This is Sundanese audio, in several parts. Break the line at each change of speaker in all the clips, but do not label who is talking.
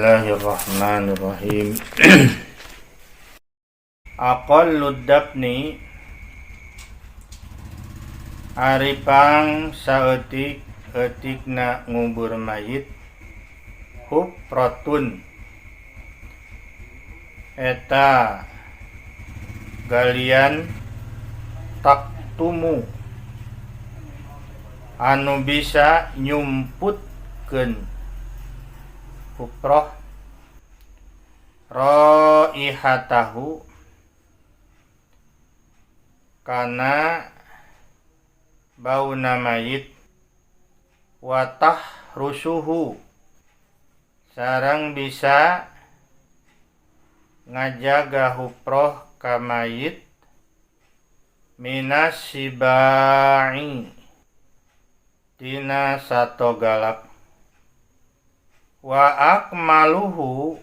Bismillahirrahmanirrahim. Aqallud dafni, ari pang saeutik eutikna ngubur mayit, hufratun, eta galian, taktumu, anu bisa nyumputkeun hufroh, raihatahu, kana bauna mayit, wa tahrusuhu, sareng bisa ngajaga hufroh ka mayit, minas sibai, tina sato galak. Wa akmaluhu,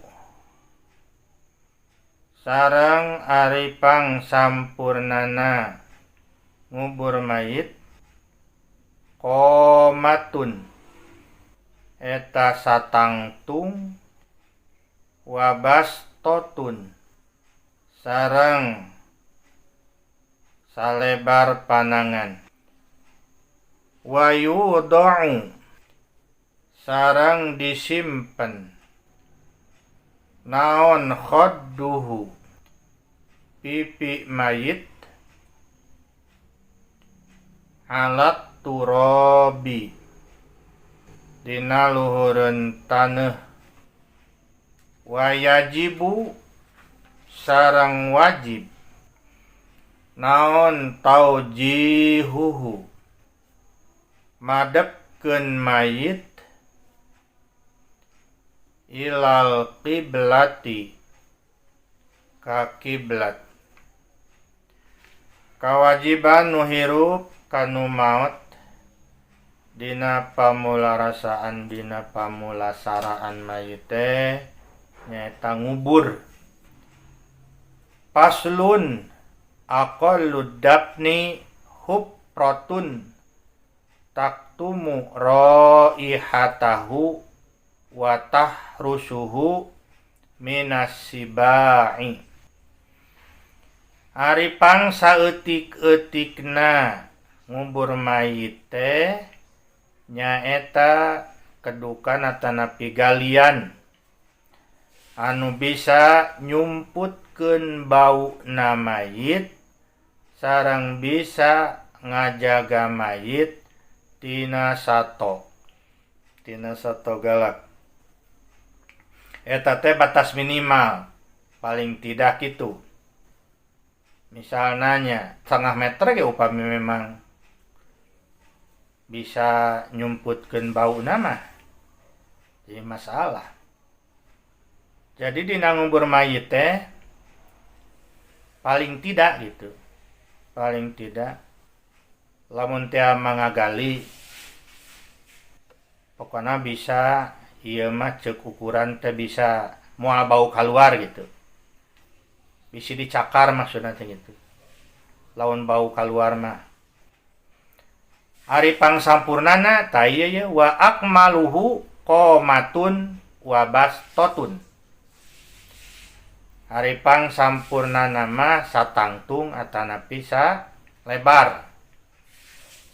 sareng ari pang sampurnana ngubur mayit, qomatun, eta satangtung, wa bastotun, sareng salebar panangan. Wa yuda'u, sareng disimpen naon khadduhu, pipi mayit, alat turabi, dina luhureun taneuh. Wa yajibu, sareng wajib naon taujihuhu, madepkeun mayit, ilal qiblati, ka kiblat. Kawajiban nu hirup kanu maot dina pamularasaan, dina pamulasaraan mayit teh nyaeta ngubur. Faslun. Aqallud dafni hufratun taktumu raihatahu wa tahrusuhu minas sibai. Ari pang saeutik-eutikna ngubur mayit teh nyaeta kedukan atanapi galian anu bisa nyumputkeun bauna mayit sareng bisa ngajaga mayit tina sato galak. Eta teh batas minimal, paling tidak itu. Misalnya nya setengah meter ge, upami memang bisa nyumputkeun bauna mah jadi masalah. Jadi dina ngubur mayit teh paling tidak gitu, paling tidak lamun teh ngagali, pokoknya bisa ieu mah, ceuk ukuran teh bisa moal bau keluar gitu, bisa dicakar maksudnya teh gitu. Lamun bau keluar mah, ari pangsampurnana tah ieu ye, wa akmaluhu qomatun wa bastotun. Ari pangsampurnana mah satangtung atanapi lebar.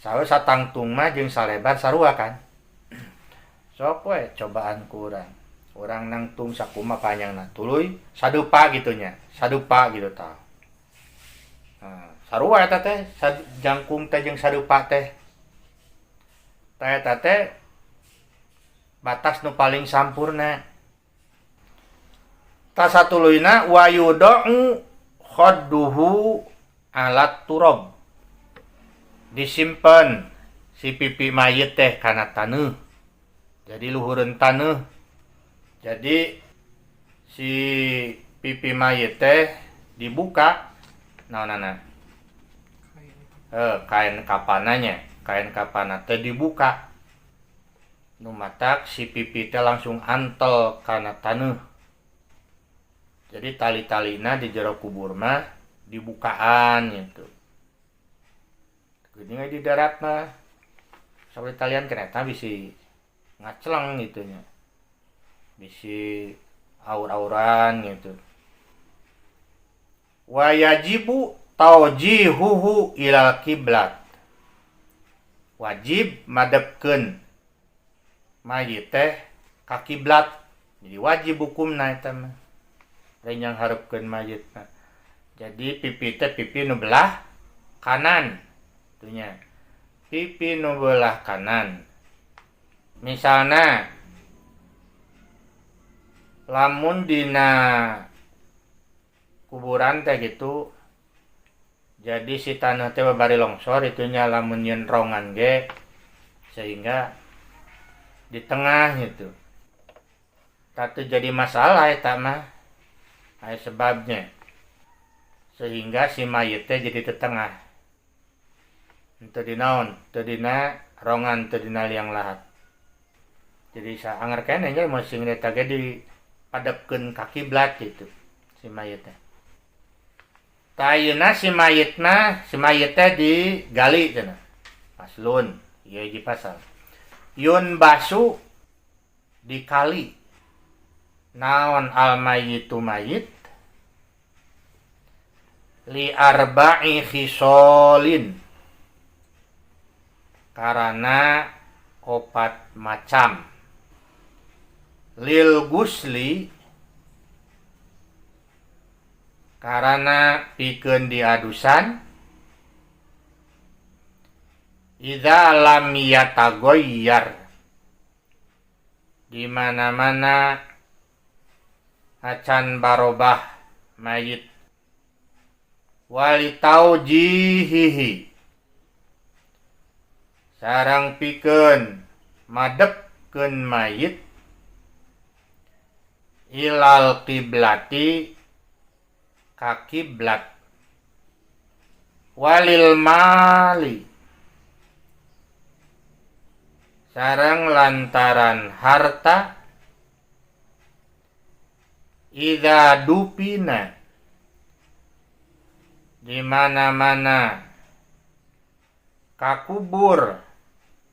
Sawe satangtung mah jeung salebar sarua kan. Sok we cobaan ku urang. Urang nangtung sakumaha panjangna, tuluy sadupa gitu nya, sadupa gitu tah. Nah, sarua eta teh, jangkung teh jeung sadupa teh. Tah, eta teh batas nu paling sampurna. Tah, satuluyna, wa yuda'u khadduhu alat turab, disimpen si pipi mayit teh kana taneuh, jadi luhureun taneuh. Jadi si pipi mayit teh dibuka naonana, kain kapananya, kain kapana teh dibuka, nu matak si pipi teh langsung antel kana taneuh. Jadi tali-talina di jero kubur mah dibukaan gitu. Geuning di darat mah sampai talian kereta bisi ngaceleng gitu nya. Bisi aur-auran gitu. Wa yajibu taujihuhu ilal kiblat. Wajib madepkeun mayit teh ka kiblat. Jadi wajib hukumna eta mah. Renyang hareupeun mayitna. Jadi pipi teh pipi nu belah kanan. Itunya. Pipi nu belah kanan. Misalna lamun dina kuburan teh gitu, jadi si tanah teh bari longsor itunya lamun nyeun rongan ge sehingga di tengah gitu. Tatu jadi masalah eta mah. Aya sebabnya. Sehingga si mayit teh jadi tetengah. Teu dinaon, teu dina rongan, teu dina liang lahat. Jadi saangar keneh nya masing eta ge dipadepkeun ka kiblat gitu si mayit teh. Tah ayeuna si mayit mah, si mayit teh digali cenah. Faslun, ieu hiji pasal. Yun basu dikali. Naon al mayitu mayit li arba'i khisolin karana opat macam. Lil gusli karana pikeun diadusan idza lam yatagoyyar di mana-mana acan barobah mayit wali taujihihi sarang pikeun madepkeun mayit ilal kiblati ka kiblat walil mali sarang lantaran harta idza dupina di mana-mana kakubur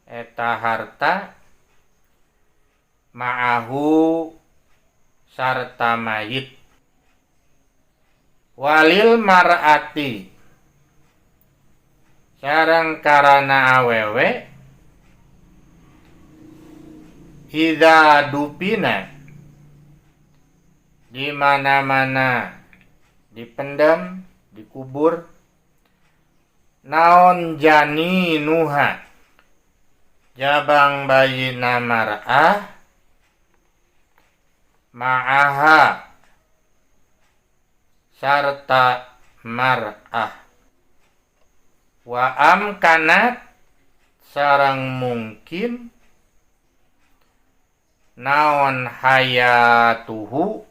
eta harta ma'ahu sarta mayit walil mar'ati sareng karana awewe idza dupina di mana-mana dipendam dikubur naon janinuha jabang bayina mar'ah ma'aha sarta mar'ah wa amkanat sareng mungkin naon hayatuhu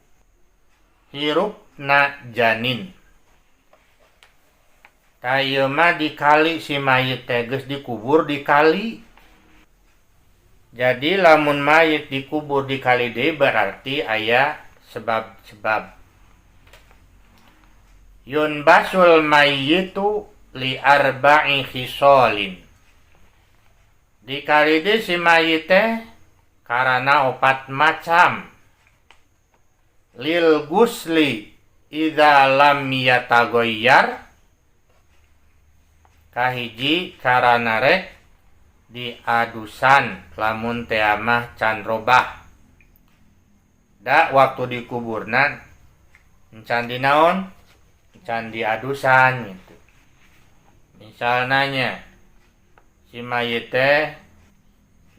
hirupna janin. Tah ieu mah dikali si mayit teh geus dikubur dikali. Jadi lamun mayit dikubur dikali deui berarti aya sebab-sebab. Yunbasul mayyitu li arba'i khisalin. Dikali deui si mayit teh karana opat macam. Lil gusli idza lam yatagoyyar kahiji karana rek diadusan lamun teh mah can robah. Da waktu dikuburna can dinaon, can diadusan gitu. Misalna nya si mayit teh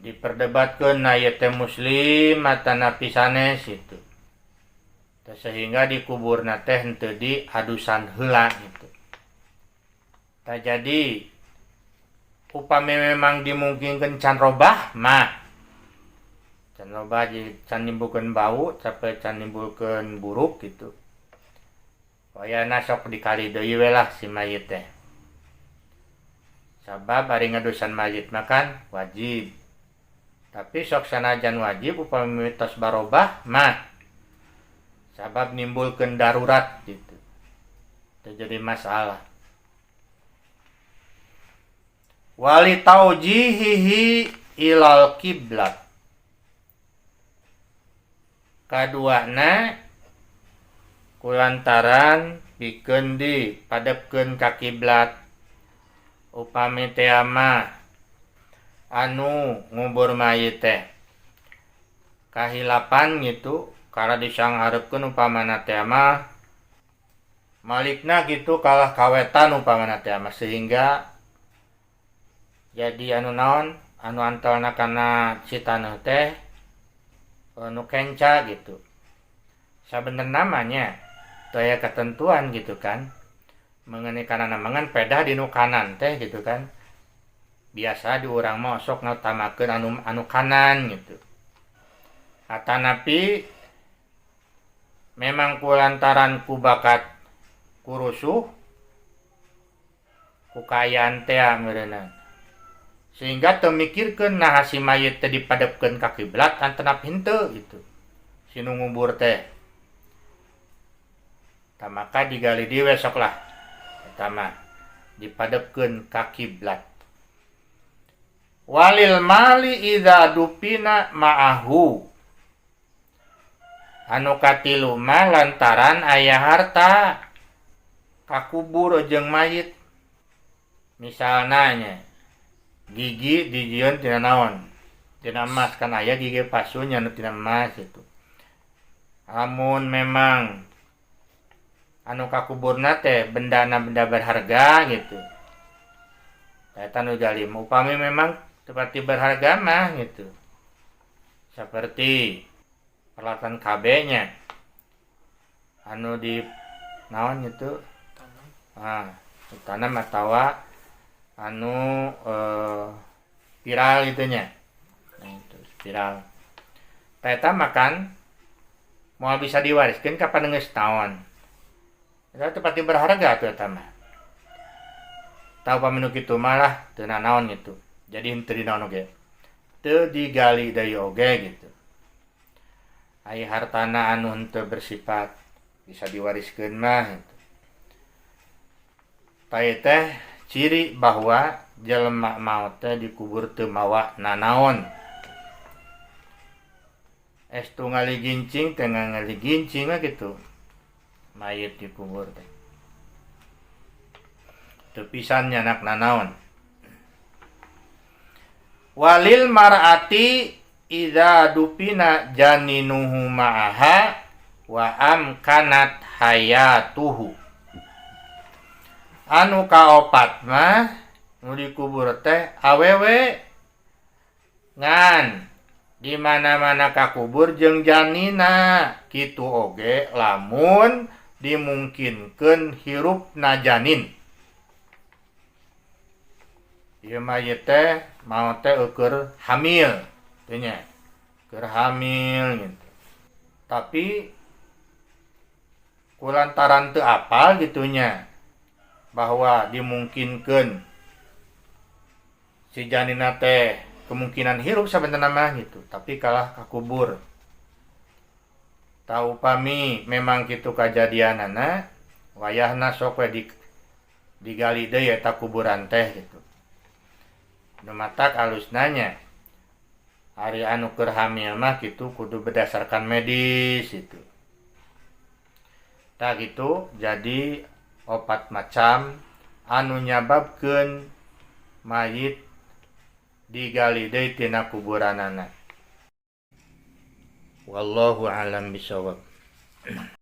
diperdebatkeun na ieu teh muslim atanapi sanes gitu. Sehingga dikuburna teh henteu diadusan heula gitu. Tah jadi upami memang dimungkinkan can robah mah can robah jadi can nimbulkeun bau sampai can nimbulkeun buruk gitu. Wayana sok dikali deui we lah si mayit teh. Sabab ari ngadusan mayit mah kan wajib. Tapi sok sanajan wajib upami tos barobah mah sabab nimbulkeun darurat gitu. Terjadi masalah. Wali taujihihi ilal kiblat. Kaduana kulantaran pikeun dipadepkeun ka kiblat. Upami teh mah anu ngubur mayit teh kahilapan gitu, karena disangharepkeun upamana teh mah malikna gitu kalah kawetan upamana teh mah, sehingga jadi anu naon anu antelna kana si taneuh teh anu kenca gitu. Sabenerna mah nya teu aya ketentuan gitu kan mengenai kanan mangan pedah di nu kanan teh gitu kan. Biasa di urang mah sok ngutamakeun anu anu kanan gitu. Atanapi memang kulantaran ku bakat kurusuh ku kaayaan teh meureunna, sehingga teu mikirkeun naha si mayit teh dipadepkeun ka kiblat atanapi henteu gitu si nu ngubur teh. Tah, maka digali deui we sok lah eta mah dipadepkeun ka kiblat. Walil mali idza dupina ma'ahu. Anu katilu mah lantaran aya harta kakubur jeung mayit. Misalna nya gigi dijieun tina naon? Tina emas, kan aya gigi palsu nya nu tina emas gitu. Lamun memang anu kakuburna teh bendana benda berharga gitu. Eta nu gali. Upami memang seperti berharga mah gitu. Seperti peralatan KB nya anu di naon gitu, ah, tanam atawa anu viral gitu nya. Nah, itu viral. Tah, eta mah kan moal bisa diwariskeun kapan geus naon. Eta teh pati berharga tuh eta mah. Tah, upami nu kitu mah lah teu nanaon gitu. Jadi henteu dinaon oge. Teu digali deui oge gitu. Ai hartana anu henteu bersifat bisa diwariskeun mah gitu. Tah, ieu teh ciri bahwa jelema maot teh dikubur teu mawa nanaon. Estu ngaligincing teh ngaligincing mah gitu. Mayit dikubur teh. Teu pisan nyanak nanaon. Walil mar'ati idza dupina janinuhu ma'aha wa amkanat hayatuhu. Anu kaopat mah nu dikubur teh awewe ngan di mana-mana kakubur jeung janina kitu oge lamun dimungkinkeun hirupna janin. Ieu mayit teh maot teh eueuh hamil teh nya. Keur hamil gitu. Tapi kulantaran teu apal gitu nya bahwa dimungkinkeun si janina teh kemungkinan hirup sabenerna mah gitu, tapi kalah kakubur. Tah, upami memang kitu kajadianana, wayahna sok we digali deui eta kuburan teh gitu. Nu matak alusna nya ari anu keur hamil mah kitu kudu berdasarkan medis itu. Tah gitu, jadi opat macam anu nyababkeun mayit digali deui tina kuburanana. Wallahu alam bisawab.